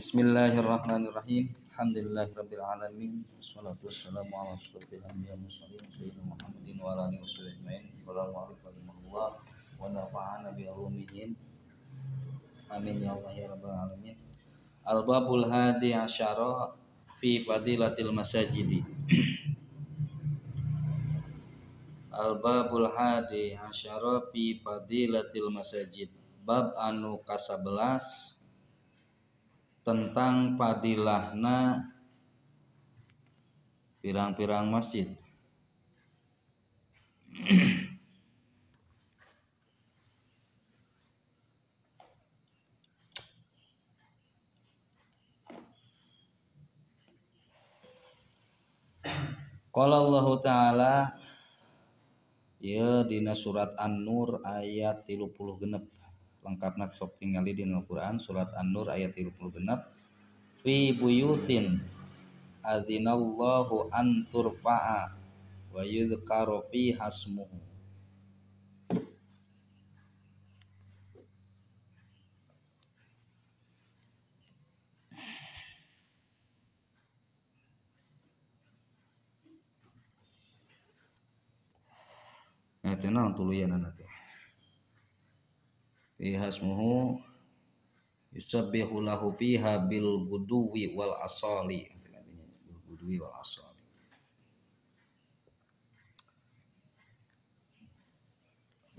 Bismillahirrahmanirrahim. Alhamdulillahirabbil alamin. Wassalatu wassalamu ala asyrofil anbiya'i wal mursalin sayyidina Muhammadin wa ala alihi washabihi ajmain. Assalamualaikum warahmatullahi wabarakatuh. Wa nafa'ana bi ulumihim. Amin ya Allah ya rabbal alamin. Al-babul hadi asyara fi fadilatil masajidi. Al-babul hadi asyara fi fadilatil masajid. Bab anu ka-11 tentang fadilahna pirang-pirang masjid. Qala Allah Ta'ala ya dina surat An-Nur ayat 36. Lengkapna sok tingali dina Al-Qur'an surat An-Nur ayat 36. Fi buyutin adzinallahu an turfa'a wa yudhkaru fiha ismuhu. Nah, cenah tuluyan teh. Fiha ismuhu yusabbihu lahu fiha bil guduwi wal asali. Bil guduwi wal asali.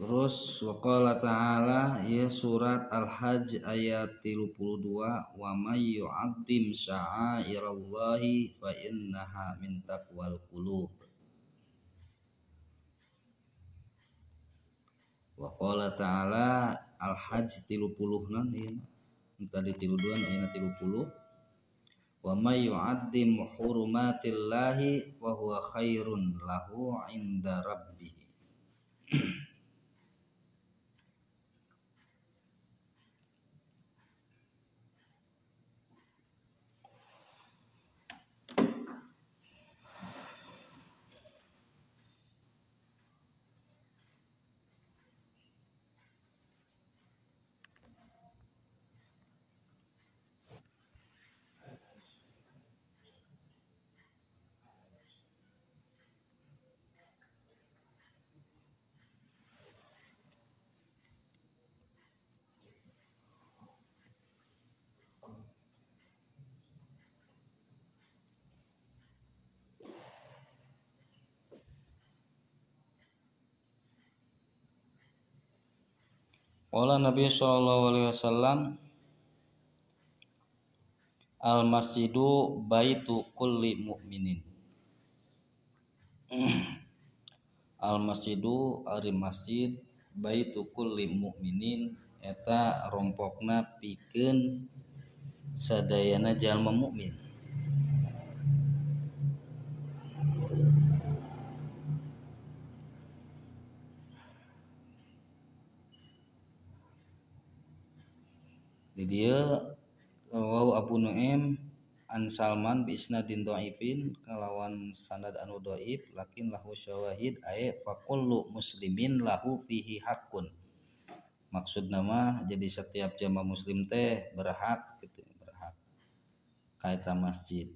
Terus waqala ta'ala ya surat Al-Hajj ayat 32 wa may yu'azzim sya'airallahi fa innaha min taqwal qulub. Wa qala ta'ala Al-Hajj 30 nan ieu tadi 32 ayeuna 30 wa may yu'azzim hurumatillahi wa huwa khairun lahu 'inda rabbih. Qala Nabi sallallahu alaihi wasallam al masjidu baitu kulli mu'minin. Al masjidu ari masjid baitu kulli mu'minin eta rompokna pikeun sadayana jalma mukmin. Di dia rawahu Abu Nuaim an Salman bi isnadin dhaifin kalawan sanad anu dhaif lakin lahu syawahid ay faqullu muslimin lahu fihi haqqun. Maksudna mah jadi setiap jamaah muslim teh berhak gitu, berhak ka eta masjid.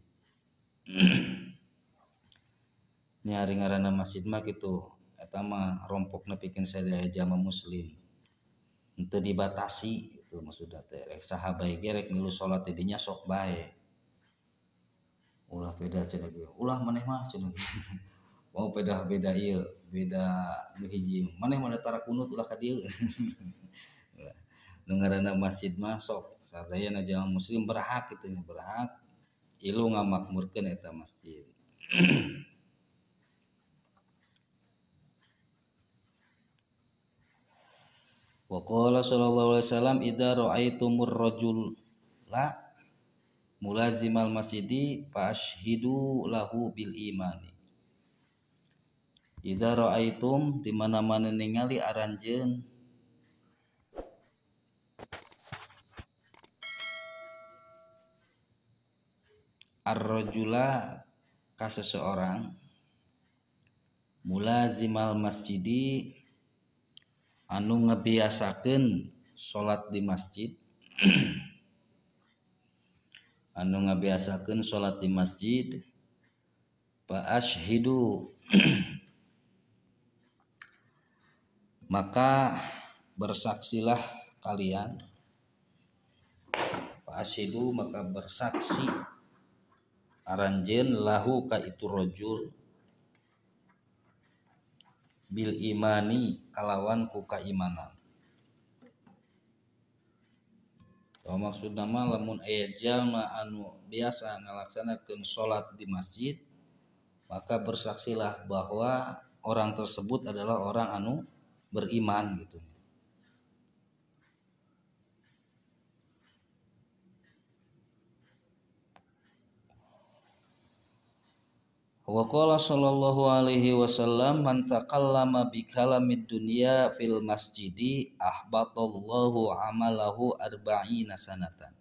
Nyari ngaranna masjid mah kitu eta mah rompokna pikeun sadaya jamaah muslim. Henteu dibatasi itu maksudna teh rek saha bae ge rek milu salat di dinya sok bae. Ulah beda cenah ge, ulah maneh mah cenah ge. Mau beda-beda ieu, beda nu hiji. Maneh mah tara kunut ulah ka dieu. Nu ngaranna masjid mah sok sadayana jalma muslim berhak kitu nya, berhak ilu ngamakmurkeun eta masjid. Wa qala sallallahu alaihi wasallam idza ra'aitumur rajula mulazimal masjidi fashhidu lahu bil imani. Idza ra'aitum di mana-mana ningali aranjeun ar-rajula ka seseorang mulazimal masjidi anu ngebiasakeun salat di masjid. anu ngabiasakeun salat di masjid fa ashhidu maka bersaksilah kalian, fa ashhidu maka bersaksi aranjeun lahu ka itu rajul bil imani kalawan ku kaimanan. Kalau maksudna mah lamun aya jalma anu biasa ngalaksanakeun salat di masjid maka bersaksilah bahwa orang tersebut adalah orang anu beriman gitu. Wa qala sallallahu alaihi wasallam man taqallama bi kalamid dunya fil masjidi ahbatallahu amalahu arba'ina sanatan.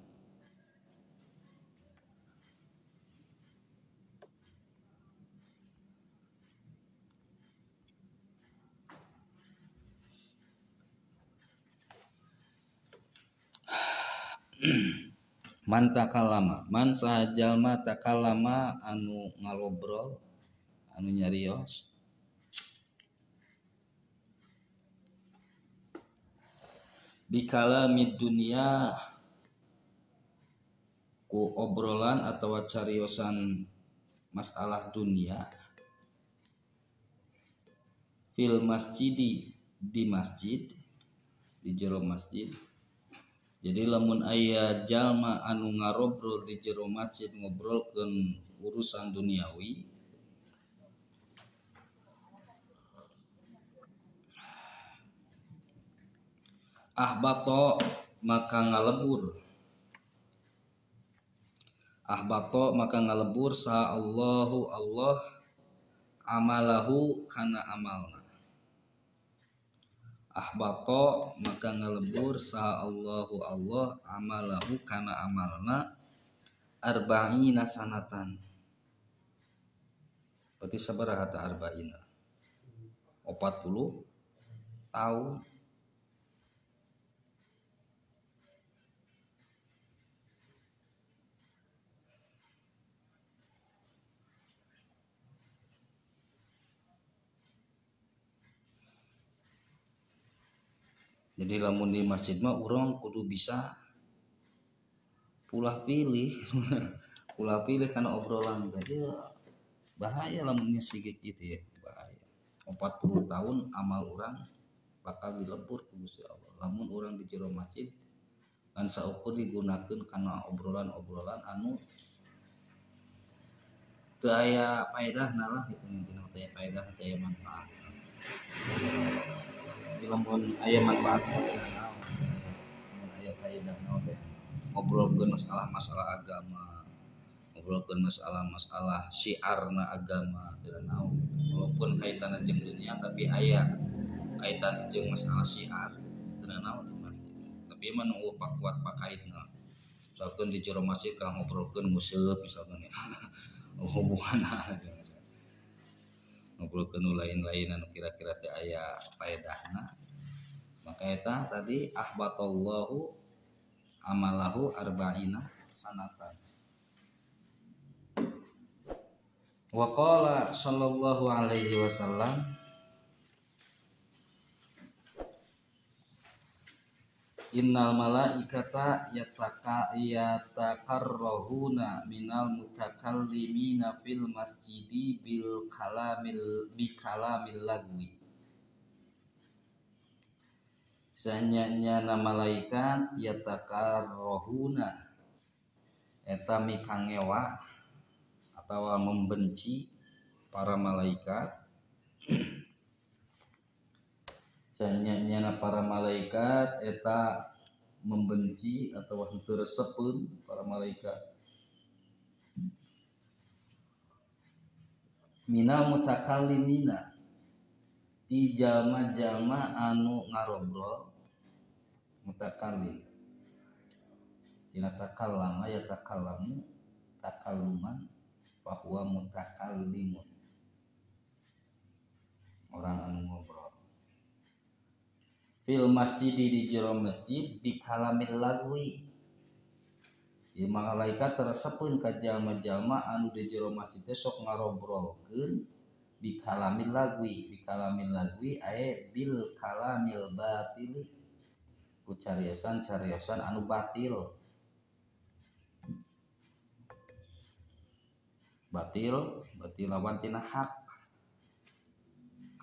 Man takallama, man saha jalma takallama anu ngalobrol anu nyarios bikalamid dunia ku obrolan atau cariosan masalah dunia fil masjidi di masjid di jero masjid. Jadi lamun aya jalma anu ngarobrol di jero masjid ngobrolkeun urusan duniawi ahbato maka ngalebur, ahbato maka ngalebur saha Allahu Allah amalahu kana amalna. Ahbato maka ngalebur saha Allahu Allah amalahu kana amalna arba'ina sanatan. Berarti sabaraha ta arba'ina? 40 tahun. Jadi lamun di masjid mah urang kudu bisa pulah pilih. Pulah pilih karena obrolan tadi bahaya lamunnya sigit gitu ya, bahaya. 40 tahun amal urang bakal dilebur ku Gusti Allah. Lamun urang di jero masjid kan saukur digunakeun kana obrolan-obrolan anu teu aya faedahna lah gitu, intina teu aya faedah, teu aya manfaat. Lamun aya manfaat lamun aya faedah naon teh ngobrolkeun masalah-masalah agama, ngobrolkeun masalah-masalah syiarna agama teu naon gitu. Walaupun kaitanna jeung dunia tapi aya kaitan jeung masalah syiar gitu teu naon di masjid. Tapi mah nu pakuat pakaitna. Misalkeun di jero masjid ka ngobrolkeun nguseup misalkan ya. Hubunganna jeung ngobrolkeun nu lain-lain anu kira-kira teh aya faedahna. Maka eta tadi ahbatallahu amalahu arba'ina sanatan. Wa qala sallallahu alaihi wasallam innal malaikata yatakarrahuna minal mutakallimina fil masjidi bil kalamil bi kalamil lagwi. Sanyanya malaikat yatakarrahuna eta mikangewa atau membenci para malaikat. Sanyanya para malaikat eta membenci atau henteu resepeun para malaikat minal mutakallimina ti jalma-jalma anu ngarobrol mutakallim tina takallama ya takallamu takalluman fahuwa mutakallimun, orang anu ngobrol fil masjid di jero masjid di kalamil lagwi Ieu malaikat teresepeun ka jalma-jalma anu di jero masjid teh sok ngarobrolkeun bikalamil lagwi, bikalamil lagwi ae bil kalamil batili ku cariosan-cariosan anu batil. Batil berarti lawan tina hak,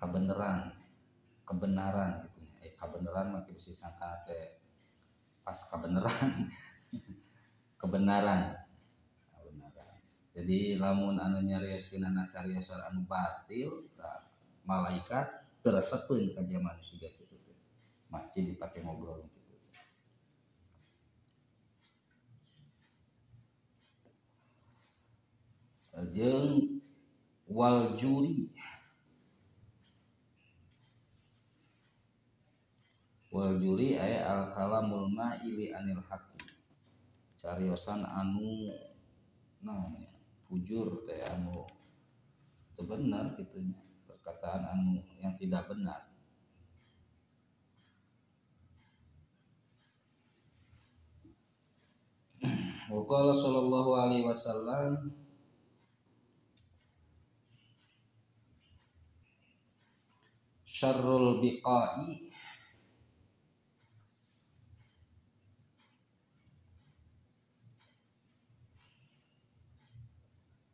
kebenaran, kebenaran gitu. Kebenaran mah bisa sangka teh pas kebenaran. Kebenaran. Kebenaran. Jadi lamun anu nyarioskeunana cariosan anu batil, tah malaikat teresepeun ka jalma anu siga kitu teh. Masjid dipake ngobrol gitu. Jeung wal juri, wal juri aya al kalamul ma'ili anil haqi, cariosan anu naon ya, fujur teh anu teu bener kitu nya, perkataan anu yang tidak benar. Wa qala sallallahu alaihi wasallam syarrul biqa'i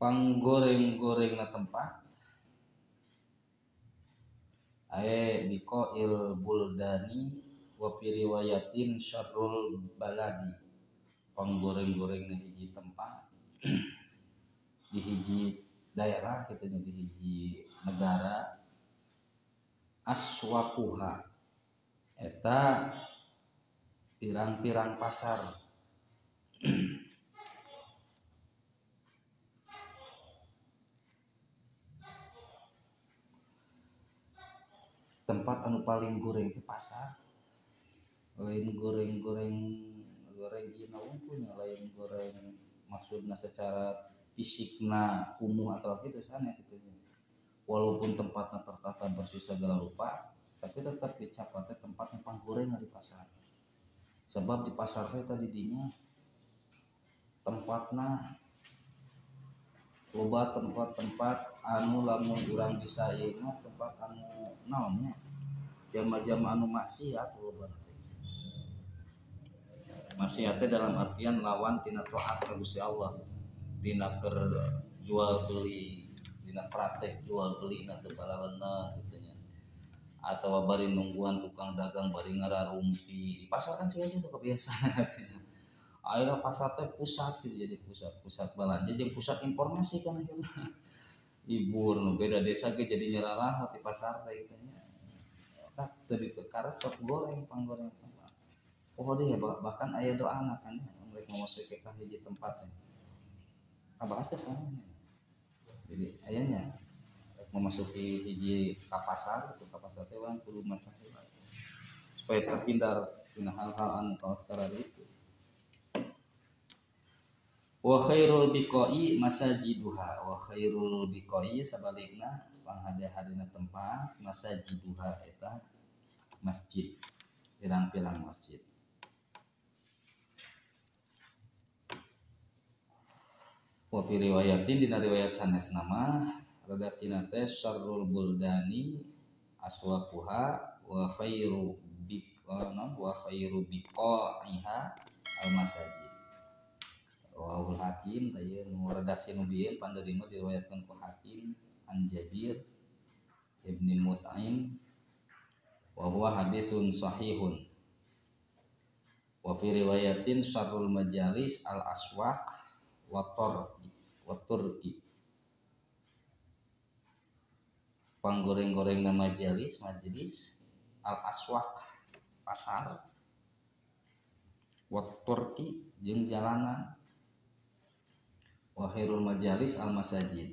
panggoreng-gorengna tempat ae biqa'il buldani wa fi riwayatin syarrul baladi, panggoreng-gorengna hiji tempat di hiji daerah kitu nya, di hiji negara aswaquha eta pirang-pirang pasar. Tempat anu paling goreng itu pasar, lain goreng-goreng goreng dina wungkulnya, lain goreng maksudna secara fisikna kumuh atau gitu sanes itu. Walaupun tempatnya tertata bersih segala rupa, tapi tetap dicapatnya tempatnya panggoreng di pasar. Sebab di pasar teh tadi dinya tempatna loba tempat-tempat anu lamun urang bisa ieu mah tempat anu naonnya jama-jama anu maksiat loba teh. Maksiat teh dalam artian lawan tina taat ka Gusti Allah, dina keur jual beli, dina praktek jual beli na teu balaleuna kitu nya, atawa bari nungguan tukang dagang bari ngararumpi di pasar kan sih itu kebiasaan atuh. Ayeuna pasar teh pusat gitu, jadi pusat belanja jeung pusat informasi kan akhirna. Libur nu beda desa ge jadi nyerarah di pasar teh kitu nya. Tah teu dikaresep goreng panggoreng. Oh deh bahkan aya doana kan mereka memasuki ka hiji tempat teh. Kabahas teh sana. Jadi ayahnya memasuki hiji ka pasar itu ka pasar teh urang kudu maca heula supaya terhindar tina hal-hal anu kawas itu. Wa khairul biqa'i masajiduha, wa khairul biqa'i sabalikna panghade-hadena tempat masajiduha eta masjid, pirang-pirang masjid. Wa fi riwayatin dina riwayat sanes nama redaksina teh syarrul buldani aswaquha wa khairu biqana wa khairu biqa'iha al masajid. Rawahul Hakim teh nu redaksi nu bieu panderima diriwayatkeun ku Hakim an Jabir ibni Mut'im wa huwa hadisun sahihun. Wa fi riwayatin syarrul majalis al aswaq wa turki, panggoreng-gorengna majelis al aswaq pasar, wa turki jeung jalanan, wa khairul majalis al masajid.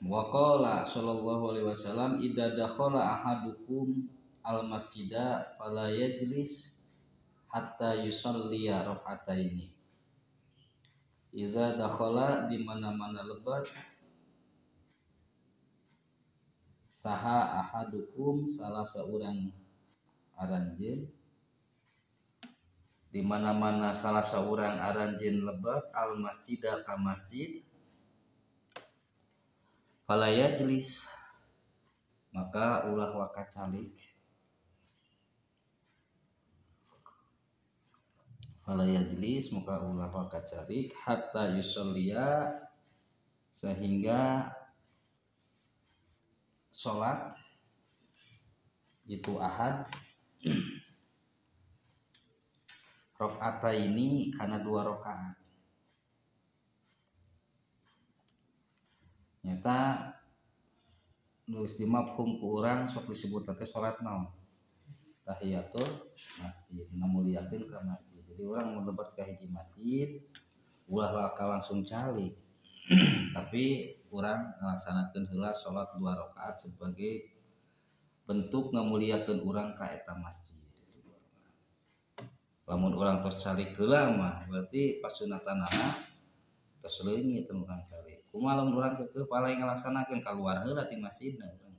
Wa qala sallallahu alaihi wasallam idza dakhala ahadukum al masjida fala yajlis hatta yusalliya rak'ataini. Idza dakhala di mana-mana lebat Saha ahadukum salah seorang aranjeun di mana-mana salah seorang aranjeun lebet al masjida ka masjid fala yajlis maka ulah waka calik fala yajlis maka ulah waka calik hatta yusolliya sehingga salat itu ahad rakaataini karena 2 rakaat. Nyata nulis di mafhum ku urang sok disebut teh salat naon tahiyatul masjid ngamuliakeun ka masjid. Jadi urang mun lebet ka hiji masjid ulah laka langsung calik tapi urang ngalaksanakeun heula salat 2 rakaat sebagai bentuk ngamuliakeun urang ka eta masjid. Lamun urang tos calik heula mah berarti pasunatanana tos leungit urang calik. Kumaha lamun urang keukeuh palai ngalaksanakeun kaluar heula ti masjidna urang.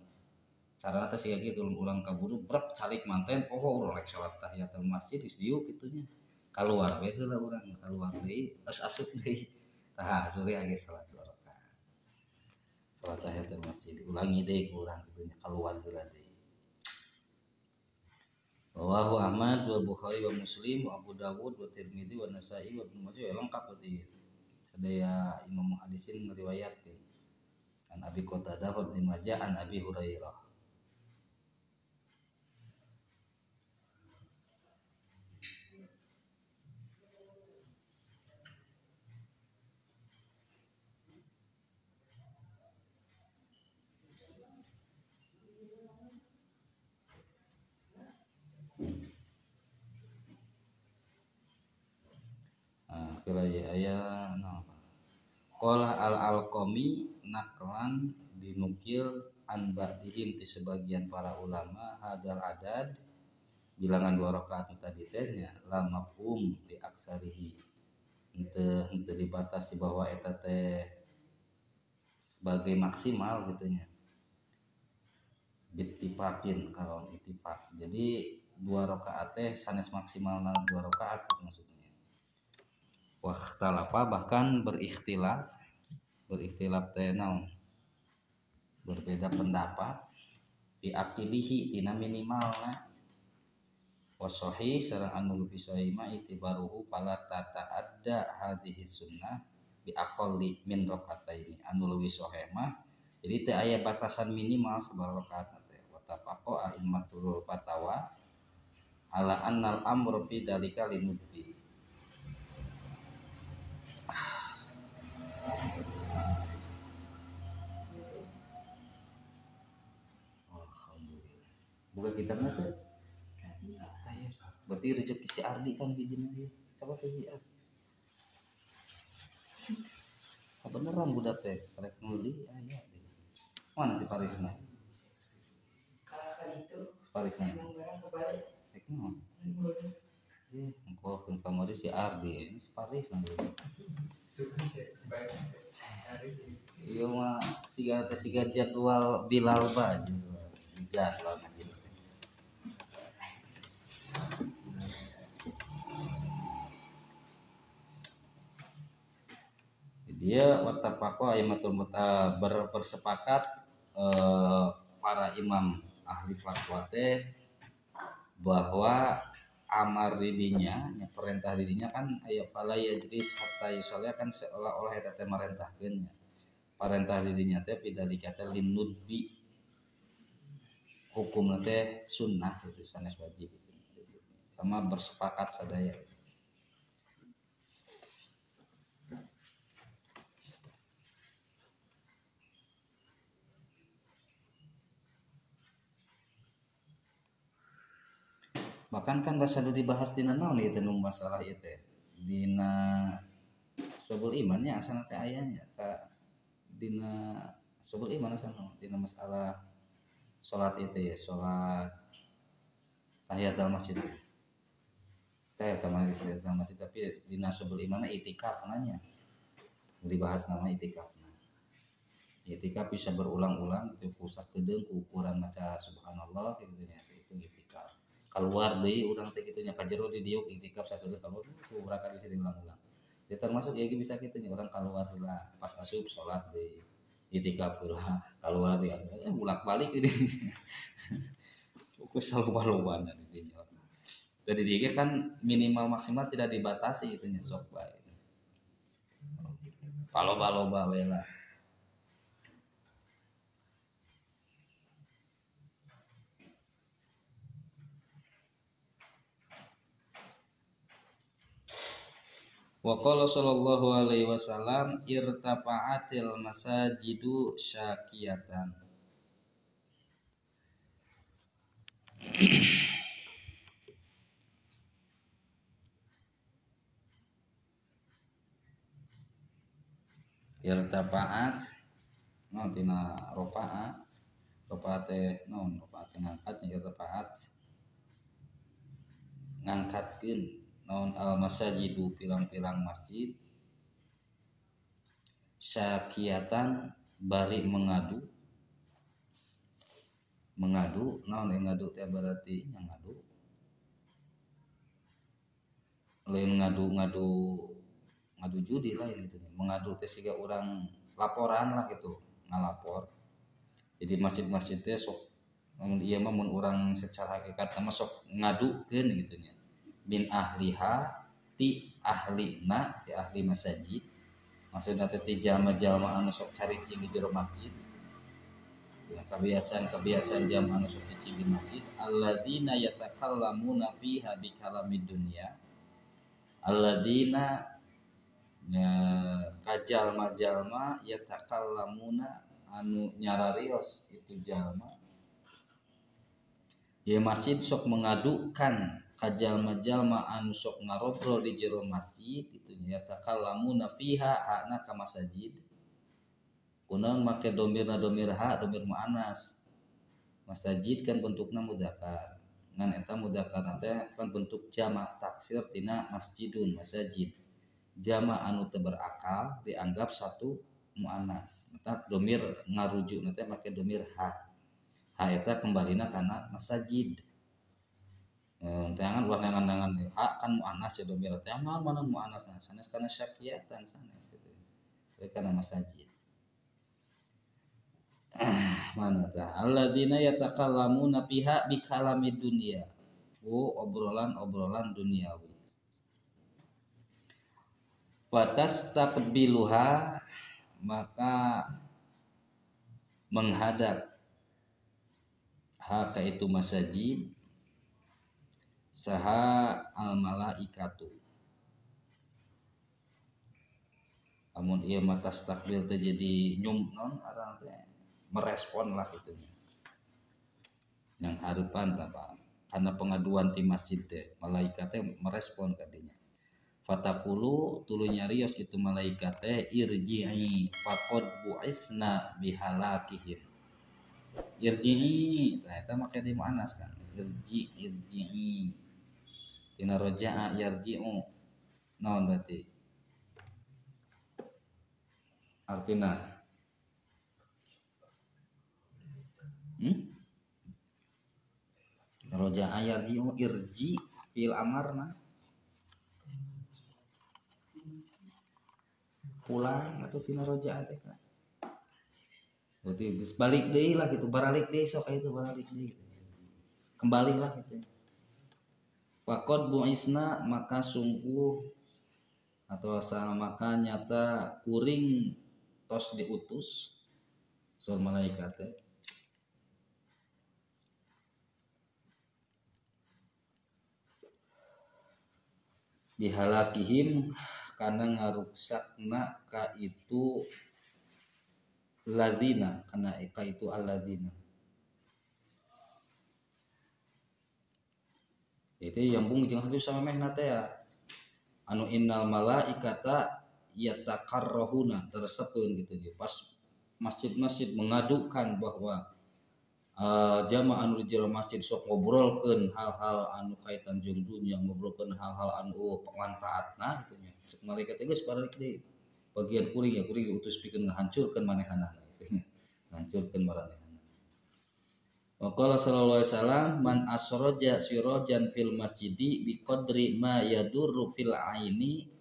Carana teh siga kitu urang kaburu brek calik manten poho urang rek salat tahiyatul masjid geus diuk kitu nya. Kaluar we heula urang kaluar deui geus asup deui. Tah sore age salat 2 rakaat. Salat tahiyatul masjid ulangi deui ku urang kitu nya kaluar heula deui. Rawahu Ahmad wa Bukhari wa Muslim wa Abu Dawud wa Tirmidzi wa Nasa'i wa Ibnu Majah lengkap berarti. Sadaya imam hadisin ngeriwayatkeun. An Abi Qatadah wa Ibnu Majah an Abi Hurairah. Aya qala al-alqami naklan dinukil an ba'dihim ti sebagian para ulama hadal adad bilangan 2 rakaat tadi teh nya la mafhum li aksarihi henteu dibatasi bahwa eta teh sebagai maksimal gitu nya bittifaqin kalau ittifaq. Jadi 2 rakaat teh sanes maksimalna 2 rakaat gitu maksudnya. Wakhtalafa bahkan berikhtilaf teh naon berbeda pendapat fi aqilihi tina minimalna wasohi sareng anu leuwih sahih mah itibaruhu fala tata'adda hadhihi sunnah bi aqalli min rakaataini anu leuwih sahih mah jadi teu aya batasan minimal sabaraha rakaat teh wa tafaqa a'immatul fatawa ala annal amru fi dalika linudbi. Alhamdulillah. Buka kitabnya tuh. Berarti rezeki si Ardi kan hijina ieu. Coba teh si Ardi. Beneran budak teh rek meuli aya. Mana si Parisna? Si Parisna. Rek naon? Engko keun kamari si Ardi, ini si Parisna. Iya mah siga teh siga jadwal Bilal ba jadwal masjid. Dia wattafaqo aimatul bersepakat para imam ahli fatwa teh bahwa amar didinya, perintah didinya kan aya fala yajlis hatta yusalli kan seolah-olah eta teh marentahkeun nya. Parentah didinya teh pidzalika teh linudbi hukumna teh sunnah gitu sanes wajib gitu. Sama bersepakat sadaya. Bahkan kan bahasa nu dibahas dina naon ieu teh nu masalah ieu teh dina Syu'abul Iman nya asana teh aya nya ta dina Syu'abul Iman asana dina masalah salat ieu teh salat tahiyatul masjid teh eta mah tahiyatul masjid tapi dina Syu'abul Iman itikaf nanya dibahas nama itikaf. I'tikaf bisa berulang-ulang gitu pusat kedeung ku ukuran maca subhanallah gitu nya itu i'tikaf. Keluar deui urang teh kitu nya ka jero di diuk i'tikaf sakedeung keluar urang kan bisa diulang-ulang. Ya termasuk ieu bisa kitu nya urang keluar heula pas asup salat deui i'tikaf heula keluar deui bolak-balik di dinya. Ku saloba-lobana di dinya. Jadi dia kan minimal maksimal tidak dibatasi itunya sok bae. Paloba-loba we lah. Wa qala sallallahu alaihi wasallam irtafa'atil masajidu syakiyatan. Irtafa'at naon tina rofa'a, rofa'a teh naon, rofa'a teh ngangkat, irtafa'at ngangkatkeun naon al masajidu pirang-pirang masjid syakiyatan bari mengadu, mengadu naon ngadu teh berarti ngadu lain ngadu-ngadu ngadu judi lain gitu, mengadu teh siga urang laporan lah gitu, ngalapor. Jadi masjid-masjid teh sok mun ieu mah mun urang secara hakikat mah sok ngadukeun gitu nya. Min ahliha ti ahlina ti ahli masjid. Maksudna teh ti jalma-jalma anu sok caricing di jero masjid. Ya, kebiasaan-kebiasaan jalma anu sok cicing di masjid alladzina yatakallamuna fiha bi kalamid dunya. Alladzina kajalma-jalma yatakallamuna anu nyararios itu jalma ya masjid sok mengadukan kajalma-jalma anu sok ngarobrol di jero masjid itu yatakallamuna fiha hakna ka masjid kunaon make domirna domir ha domir muannas masjid kan bentukna mudzakkar ngan eta mudzakkar teh kan bentuk jamak taksir tina masjidun masjid jama anu teu berakal dianggap satu muannas. Eta domir ngarujuk teh make domir ha. Ha eta kembalina kana masajid. Jangan ulah nangan-nangan ha kan muannas ya domir teh mana muannas sanes kana syakiyatan sanes gitu. Tapi kana masajid. Mana tah alladzina yatakallamuna fiha bi kalamid dunya. Oh obrolan-obrolan duniawi. Fatastaqbiluha maka menghadap haka itu masjid saha al malaikatu. Amun ieu mah tastaqbil teh jadi nyum non arang teh merespon lah kitu nya. Yang harupan tah karena pengaduan ti masjid teh malaikat teh merespon ka dinya. Fatakulu tuluy nyarios itu malaikat teh irji'i faqad bu'isna bihalakihim. Irji'i tah eta make di muannas kan. Irji irji'i tina roja'a yarji'u naon berarti artina roja'a yarji'u irji fil amarna pulang atau tina roja'a teh kan berarti balik deui lah gitu, baralik deui sok itu baralik deui kembali lah gitu. Faqad bu'isna maka sungguh atau sama maka nyata kuring tos diutus sur malaikat teh bihalakihim kana ngaruksakna ka itu ladina kana ka itu alladina. Itu yang bung jeung hadis samemehna teh ya anu innal malaikata yatakarrahuna tersepeun gitu dia pas masjid-masjid mengadukan bahwa jamaah anu di jero masjid sok ngobrolkeun hal-hal anu kaitan jeung dunya, ngobrolkeun hal-hal anu manfaatna gitu nya. Sok malaikat teh geus balik deui. Bagian kuring ya kuring utus pikeun ngahancurkeun manehanana gitu nya. Ngancurkeun maranehna. Wa qala sallallahu alaihi wasallam man asraja sirajan fil masjidi biqadri ma yadurru fil aini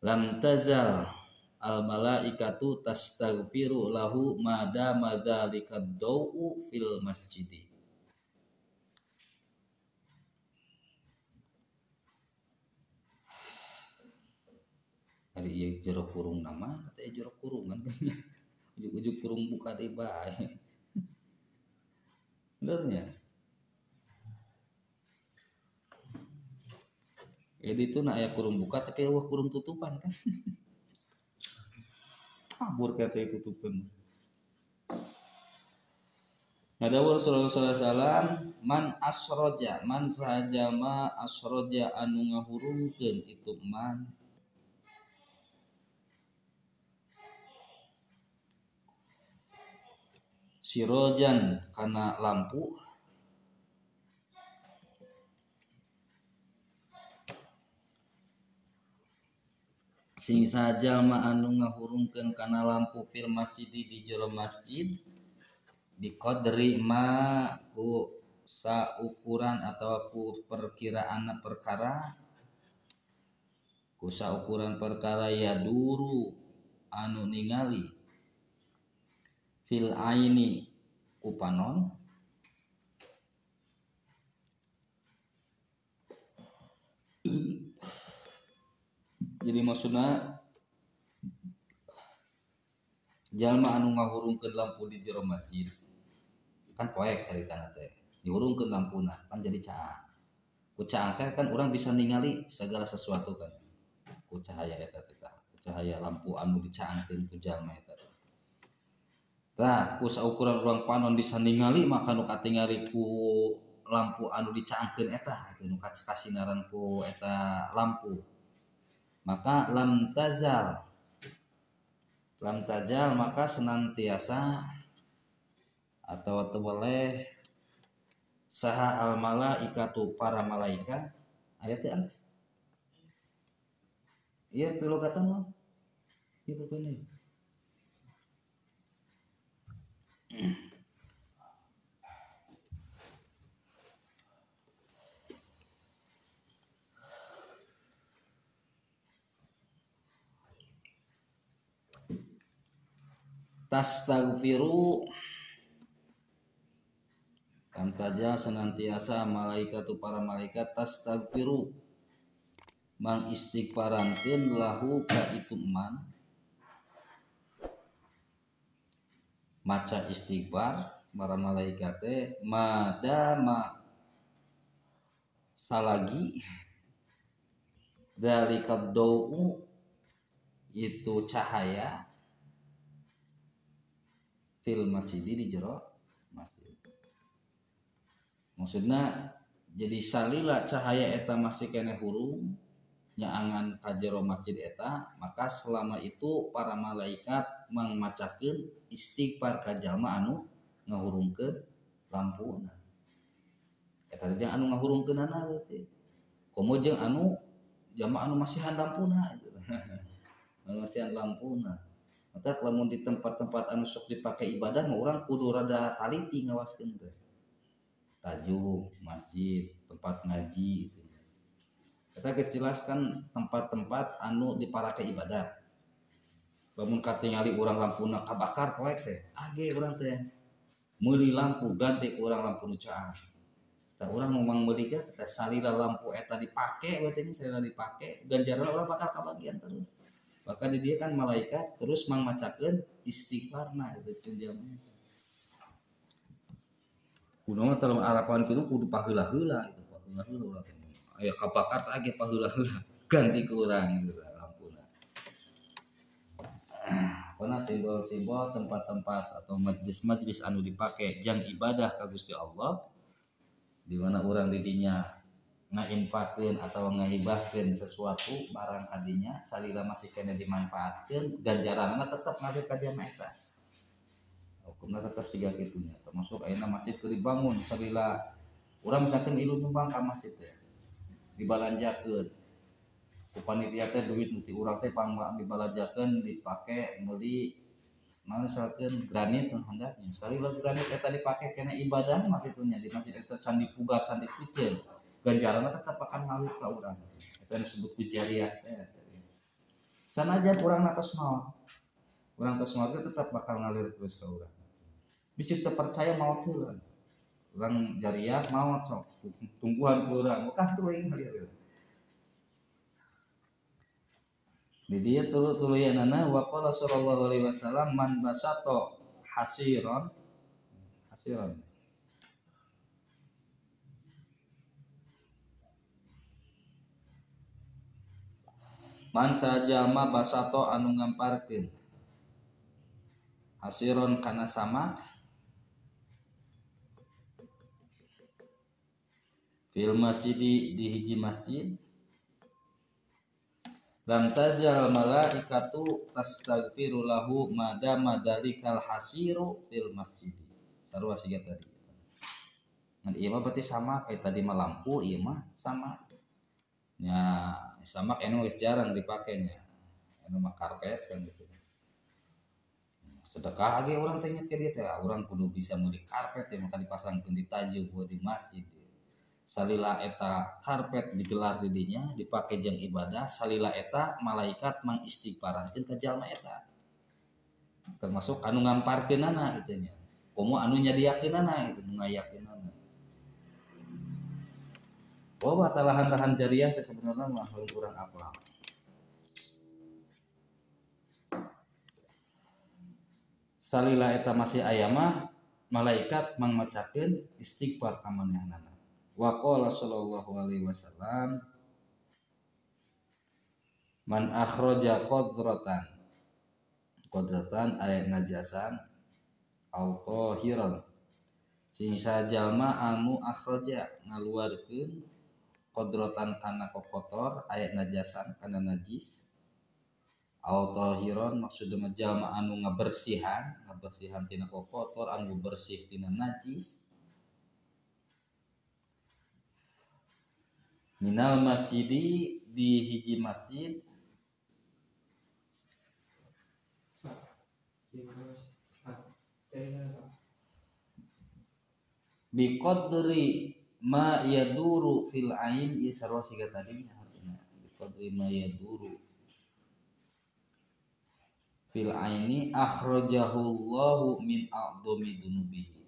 lam tazal al malaikatu tastaghfiru lahu ma dama dzalika ad-dau fil masjidi. Ari ieu jero kurung nama teh jero kurungan ujug-ujug kurung buka deui bae. Benernya. Jadi itu nak aya kurung buka tapi eueuh kurung tutupan kan. Kabur kata itu tutupan. Ngadawur Rasulullah sallallahu alaihi wasallam man asroja man sahajama asroja anu ngahurungkeun itu man sirojan kana lampu sing sajalma anu ngahurungkeun kana lampu fil masjid di jero masjid biqadri ma ku saukuran atawa ku perkiraan perkara ku saukuran perkara ya duru anu ningali fil aini ku panon jadi maksudna jalma anu ngahurungkeun lampu di jero masjid kan poek caritana teh dihurungkeun lampuna kan jadi caang ku caang teh kan urang bisa ningali segala sesuatu kan ku cahaya eta teh ku cahaya lampu anu dicaangkeun ku jalma eta. Tah ku saukuran urang panon bisa ningali maka nu katingali ku lampu anu dicaangkeun eta itu nu kasinaran ku eta lampu maka lam tazal maka senantiasa atau boleh saha al malaikatu para malaikat ayat teh ieu pilogatan mah ieu pokona tastaghfiru tamtaja senantiasa malaikatu para malaikat tastaghfiru mang istighfarankeun lahu ka itu man maca istighfar para malaikat teh madama salagi dalikad dau itu cahaya fil masjid di jero masjid. Maksudna jadi salila cahaya eta masih keneh hurung nyaangan ka jero masjid eta maka selama itu para malaikat mangmacakeun istighfar ka jalma anu ngahurungkeun lampuna. Eta jeung anu ngahurungkeunana teh. Komo jeung anu jalma anu masihan lampuna gitu. Anu masihan lampuna. Maka lamun di tempat-tempat anu sok dipake ibadah mah urang kudu rada taliti ngawaskeun teh. Tajuk, masjid, tempat ngaji gitu. Kita geus jelaskan tempat-tempat anu diparake ibadah. Lamun katingali urang lampuna kabakar poek teh, age urang teh meuli lampu ganti ku urang lampu nu caang. Tah urang memang meuli teh salila lampu eta dipake we teh salila dipake ganjaran urang bakal kabagian terus. Bahkan di dia kan malaikat terus mangmacakeun istighfarna gitu jalma. Kunaon teh lamun arapan kitu kudu paheula-heula gitu, paheula-heula urang teh. Aya kabakar teh age paheula-heula ganti ku urang gitu lampuna. Karena simbol-simbol tempat-tempat atau majlis-majlis anu dipake jang ibadah ka Gusti Allah di mana urang di dinya ngainfakeun atau ngahibahkeun sesuatu barang kadinya salila masih kena dimanfaatkeun ganjaranna tetep ngalir ka jalma eta. Hukumna tetep siga kitu nya. Termasuk ayeuna masjid keur dibangun salila urang misalkan ilu nyumbang ka masjid teh dibalanjakeun ku panitia teh duit nu ti urang teh pang dibalanjakeun dipake meuli Naon misalkeun granit nu handapnya salila granit eta dipake kana ibadah mah kitu nya di masjid eta can dipugar can dipiceun ganjaranna tetep akan ngalir ka urang. Eta disebut ku jariah teh. Sanajan urang tos maot. Urang tos maot tetep bakal ngalir terus ka urang. Bisi teu percaya maot heula. Urang jariah maot sok tungguan ku urang bekah tuluy ngalir. Di dia tuluyanana wa qala sallallahu alaihi wasallam man basato hasiron hasiron man sajalma basato anu ngamparkeun hasiron kana samak fil masjidi di hiji masjid lam tazal malaikatu tastaghfiru lahu madama dalikal hasiru fil masjid. Sarua siga tadi. Ngan ieu mah berarti sama kayak tadi mah lampu, ieu mah sama. Nya samak anu geus jarang dipakainya. Anu mah karpet kan gitu. Sedekah ge urang teh inget ka dieu teh, urang kudu bisa meuli karpet ya maka dipasangkeun di tajuk di masjid. Salila eta karpet digelar di dinya dipake jeung ibadah salila eta malaikat mangistighfarankeun ka jalma eta termasuk anu ngamparkeunana kitu nya komo anu nyadiakeunana kitu nu ngayakeunana. Oh lahan-lahan jariah teh sebenarnya mah kurang apa. Salila eta masih aya mah malaikat mangmacakeun istighfar ka manehnana. Wa qala sallallahu alaihi wasallam man akhraja qadratan qadratan ay najasan au tahiran sing sajalma anu akhraja ngaluarkeun qadratan kana kokotor ay najasan kana najis au tahiran maksudna jalma anu ngabersihan ngabersihan tina kokotor anu bersih tina najis minal masjidi di hiji masjid bi qadri ma yaduru fil ain ieu sarua siga tadi artinya bi qadri ma yaduru fil aini akhrajahu Allahu min a'dhami dunubihi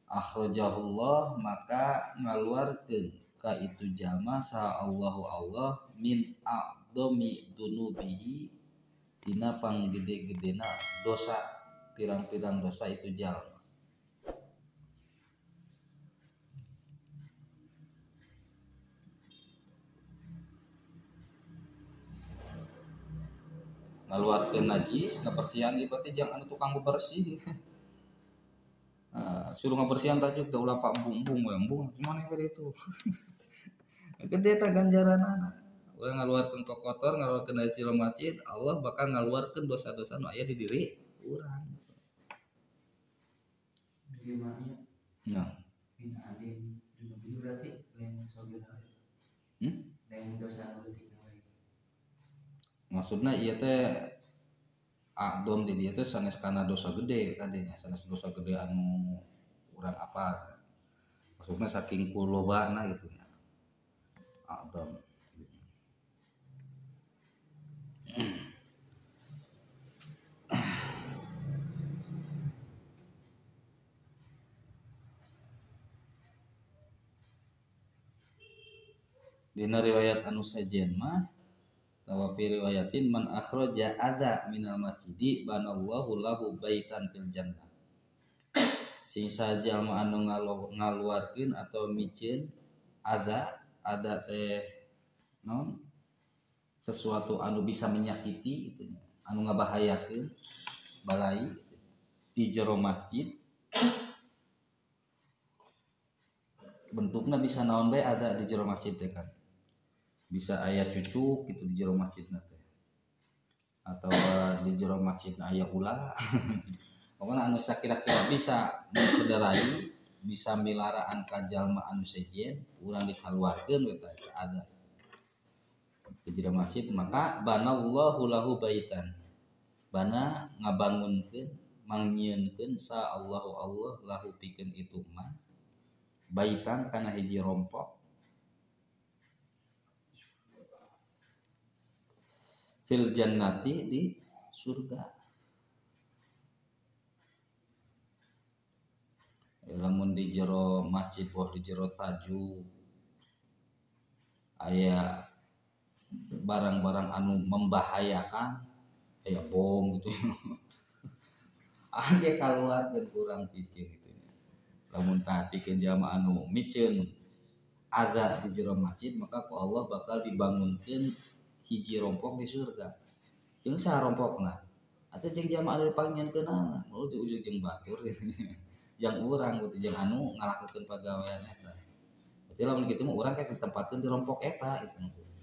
akhrajahu Allah maka ngaluarkeun ka itu jalma sa Allahu Allah min a'dhami dunubihi dina panggede-gedena dosa pirang-pirang dosa itu jalma. Ngaluarkeun najis ngabersihan ieu berarti jangan anu tukang bebersih. Suruh ngabersihan tajuk teh ulah pak bumbung we embung gimana we itu. Gede tah ganjaranana. Urang ngaluarkeun kokotor, ngaluarkeun najis di masjid, Allah bakal ngaluarkeun dosa-dosa nu aya di diri urang. Nah, min alim dunubi berarti lain sogir. Lain dosa leutik we. Maksudna ieu teh adom di dia teh sanes kana dosa gede kadenya sanes dosa gede anu urang apa maksudna saking kulobana gitu nya adom. Dina riwayat anu sejen mah wa fi riwayatin man akhraja adza minal masjidi banallahu lahu baitan fil jannah. Sing sajalma anu ngaluarkeun atau miceun adza, adza teh naon? Sesuatu anu bisa menyakiti gitu nya, anu ngabahayakeun balai di jero masjid. Bentukna bisa naon bae adza di jero masjid teh kan. Bisa aya cucuk gitu di jero masjidna teh atau di jero masjidna aya ulah. Pokokna anu sakira-kira bisa mencederai, bisa milaraan ka jalma anu sejen, urang dikaluarkeun we tah eta ada di jero masjid maka banallahu lahu baitan. Bana ngabangunkeun mangnyieunkeun sa Allahu Allah lahu pikeun itu mah baitan kana hiji rompok fil jannati di surga. Lamun di jero masjid boh di jero taju aya barang-barang anu membahayakan aya bom gitu age kaluar dan kurang picin gitu. Lamun tah pikeun jalma anu miceun ada di jero masjid maka ku Allah bakal dibangunkeun hiji rompok di surga. Jeung saha rompokna? Atau jeung jalma anu dipanggieunkeunana, ujug-ujug jeung batur gitu. Jeung urang gitu jeung anu ngalakukeun pagawean eta. Berarti lamun kitu mah urang kayak ditempatkeun di rompok eta gitu maksudna.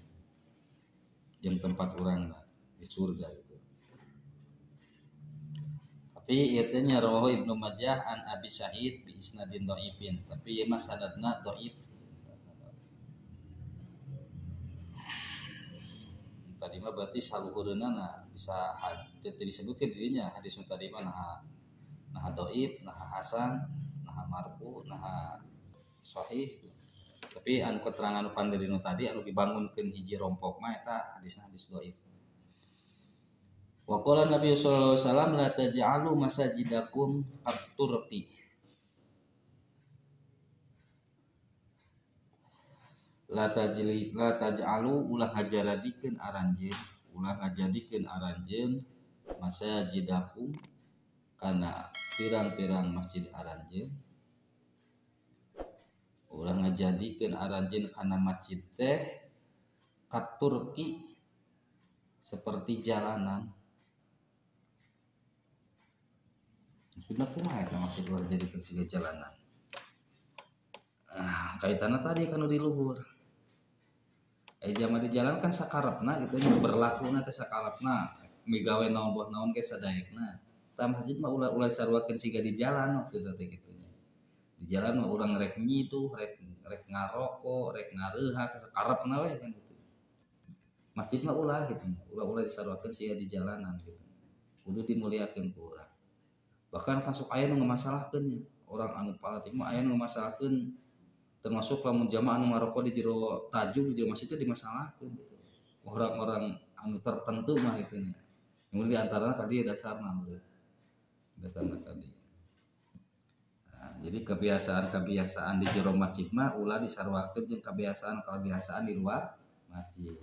Jeung tempat urang di surga gitu. Tapi ieu teh nya rawahu Ibnu Majah an Abi Sa'id bi isnadin dhaifin. Tapi ieu mah sanadna dhaif. Tadi mah berarti saluhureunna nah bisa teu disebutkeun dirinya hadis nu tadi mah nah dhaif, nah hasan, nah marfu, nah sahih. Tapi anu keterangan nu pandirinu tadi anu dibangunkeun hiji rompok mah eta hadisna hadis dhaif. Wa qala Nabi sallallahu alaihi wasallam la taj'alu masajidakum qat-turqi. La taj'alu ulah ngajaradikeun aranjeun, ulah ngajadikeun aranjeun masajidakum kana pirang-pirang masjid aranjeun. Ulah ngajadikeun aranjeun kana masjid teh katurki seperti jalanan. Maksudna kumaha eta masjid ulah dijadikeun siga jalanan? Ah, kaitanna tadi kan di luhur. Jama di jalan kan sakarepna gitu nya berlakuna teh sakarepna migawe naon buah naon ge sadaekna. Tah masjid mah ulah saruakeun siga di jalan maksudna teh kitu nya. Di jalan mah urang rek nyiduh, rek ngaroko, rek ngareha sakarepna we kan gitu. Masjid mah ulah gitu nya, ulah-ulah disaruakeun siga di jalanan gitu. Kudu dimuliakeun ku urang. Bahkan kan sok aya nu ngamasalahkeun nya. Orang anu palatik mah aya nu ngamasalahkeun termasuk lamun jamaah anu ngaroko di jero tajuk di jero masjid itu dimasalahkeun gitu. Orang-orang anu tertentu mah gitu nya. Mun di antarana tadi dasarna menurut. Dasarna tadi. Nah, jadi kebiasaan-kebiasaan di jero masjid mah ulah disaruakeun jeung kebiasaan-kebiasaan di luar masjid.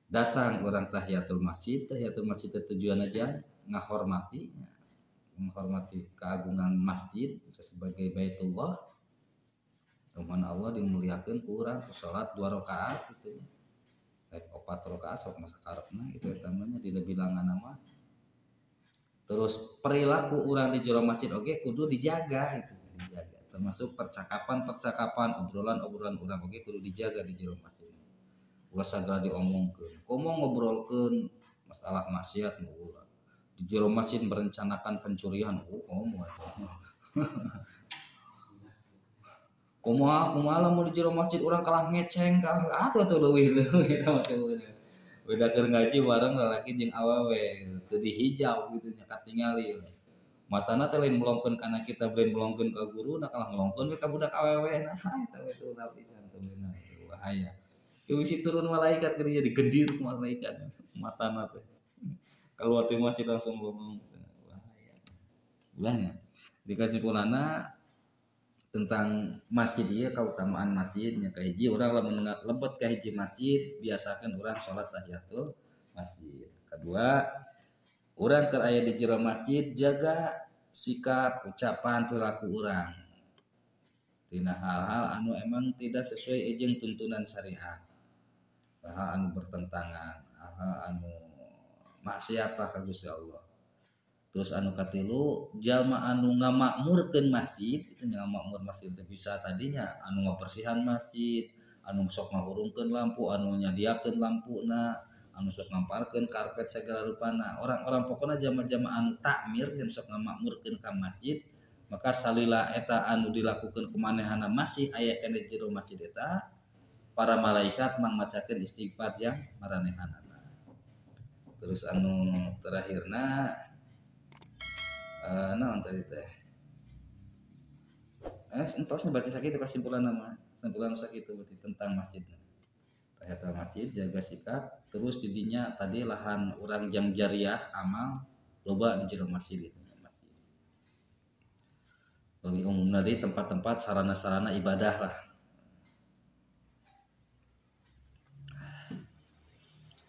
Datang orang tahiyatul masjid tujuan aja ngahormati, menghormati keagungan masjid sebagai Baitullah. Rumah Allah dimuliakeun ku urang salat 2 rakaat gitu nya. Rek 4 rakaat sok masa karepna itu eta mah nya dina bilangan mah. Terus perilaku urang di jero masjid oge kudu dijaga itu, dijaga. Termasuk percakapan-percakapan, obrolan-obrolan urang oge kudu dijaga di jero masjid. Ulah sagala diomongkeun. Komo ngobrolkeun masalah maksiat mah ulah. Di jero masjid merencanakan pencurian, komo eta. Kumaha kumaha lamun di jero masjid urang kalah ngeceng ka atuh atuh leuwih-leuwih eta mah teh. Beda keur ngaji bareng lalaki jeung awewe teu dihijab gitu nya katingali. Matana teh lain melongkeun kana kita lain melongkeun ka guruna kalah melongkeun we ka budak awewe nah eta we teu lapisan teu meunang bahaya. Ieu bisi turun malaikat keur digendir ku malaikat matana teh. Keluar ti masjid langsung ngomong bahaya. Ulahnya dikasimpulana tentang masjid ieu kautamaan masjidnya kahiji urang lamun lebet ka hiji masjid biasakeun urang salat tahiyatul masjid. Kedua, urang keur aya di jero masjid jaga sikap, ucapan, perilaku urang tina hal-hal anu emang tidak sesuai jeung tuntunan syariat. Hal anu bertentangan, hal anu maksiat lah ka Gusti Allah. Terus anu katilu jalma anu ngamakmurkeun masjid itu nya ngamakmur masjid teh bisa tadinya anu ngabersihan masjid, anu sok ngahurungkeun lampu, anu nyadiakeun lampuna, anu sok ngamparkeun karpet segala rupana. Orang-orang pokona jama-jama anu takmir jeung sok ngamakmurkeun ka masjid, maka salila eta anu dilakukeun kumanehana masih aya keneh jero masjid eta, para malaikat mangmacakeun istighfar jang maranehanana. Terus anu terakhirna naon tadi teh? Entosnya berarti sakitu kesimpulan nama. Kesimpulan sakitu berarti tentang masjid. Tahiyatul masjid jaga sikap, terus didinya tadi lahan urang jang jariah amal loba di jero masjid itu masjid. Lebih umumna di tempat-tempat sarana-sarana ibadah lah.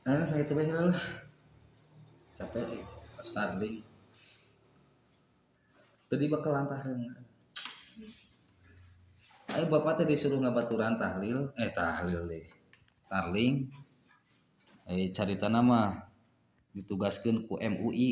Nah, sakitu bae lah. Capek Starling. Tadi bakalan tahlil. Ayo bapak teh disuruh ngabaturan tahlil, tahlil deh. Tarling. Carita nama ditugaskeun ku MUI.